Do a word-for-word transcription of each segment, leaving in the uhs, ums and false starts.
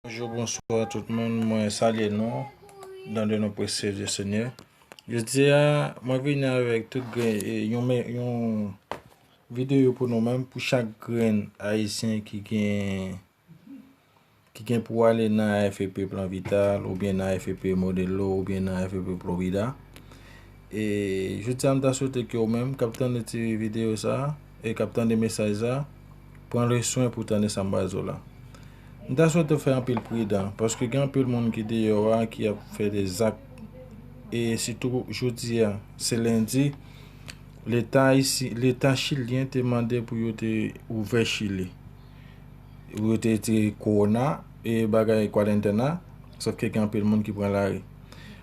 Bonjou, bonswa tout moun. Mwen salye nou dans le nom précieux du Seigneur. Jodi a, mwen vini avèk tout grenn, e, yon, yon videyo pou nou menm, pou chak grenn Ayisyen ki gen, ki gen pou ale nan A F P Plan Vital, oubyen nan A F P Modelo, oubyen nan A F P Provida. E jodi a, m ta swete ke ou menm k ap tande ti videyo sa a, e k ap tande mesaj sa a, pran le swen pou tande sa m pral di w la. M ta swete w fè anpil pridan, paske gen anpil moun ki deyò a, ki ap fè de zak. E sitou jodi a, se lendi, Leta isi, Leta chilyen te mande pou yo te ouvè Chili. Pou yo te retire kowona e bagay kwadantèn la, sòf ke gen anpil moun ki pran lari.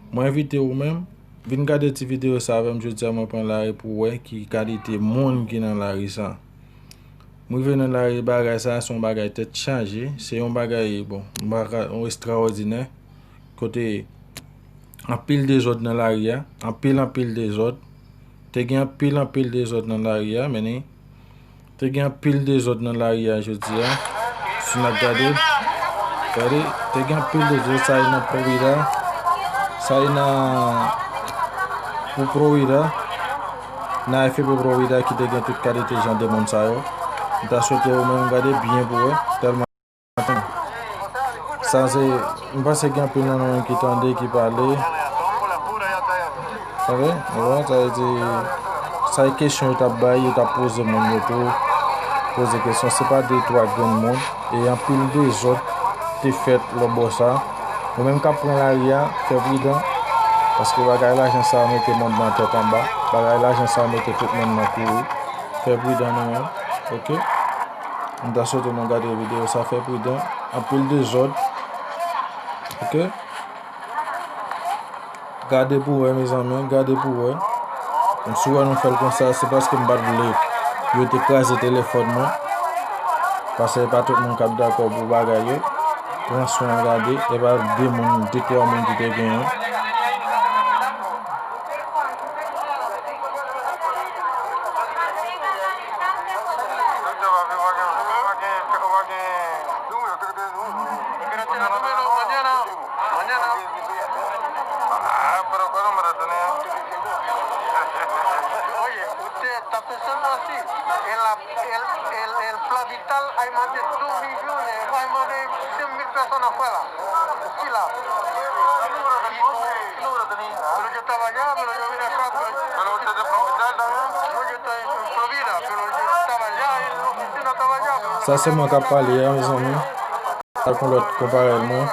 Mwen envite ou menm, vin gade ti videyo sa avè m jodi a, mwen pran lari pou wè ki kalite moun ki nan lari sa. M rive nan lari, bagay sa, se yon bagay tèt chaje, se yon bagay, bon, yon bagay, yon ekstraòdinè, kote anpil dezòd nan lari a, anpil, anpil dezòd. Te gen anpil, anpil dezòd nan lari a, men te gen anpil dezòd nan lari a jodi a. Si n ap gade, gade, te gen anpil dezòd, sa e nan Provida, sa e nan, pou Provida, nan A F P Provida ki te gen tout kalite jan de moun sa yo. M ta swete ou menm gade byen pou wè, tèlman sa se, m panse gen anpil nan nou ki tande, ki pale. Tande? Ou wè, sa vle di, sa e kesyon yo t ap bay, yo t ap poze moun yo tou. Poze kesyon, se pa de twa grenn moun. E anpil dezòd te fèt lòtbò sa. Ou menm k ap pran lari a, fè pridan. Paske bagay lajan sa a mete mond lan tèt anba. Bagay lajan sa a mete tout moun nan kouri. Fè pridan nou menm. Oke? M ta swete nou gade videyo sa, fè pridan. Anpil dezòd. Oke? Gade pou wè, mezanmi, gade pou wè. Si w wè nou fè l konsa, se paske m pa t vle pou yo te kraze telefòn mwen. Paske e pa tout moun k ap dakò pou bagay yo. Pran swen, gade, e pa de moun, de twa moun ki te genyen. Oye, usted está pensando así. En la, el, el, el Plan Vital hay más de dos millones, hay más de cien mil personas afuera. Aquí la. Pero yo estaba allá, pero yo vine acá, pero... Pero usted es de Plan Vital también. No, yo estoy en Florida, pero yo estaba allá, en la oficina estaba allá, pero... Sa se mwen k ap pale a, mezanmi. Sa kon lòt konparèl mwen.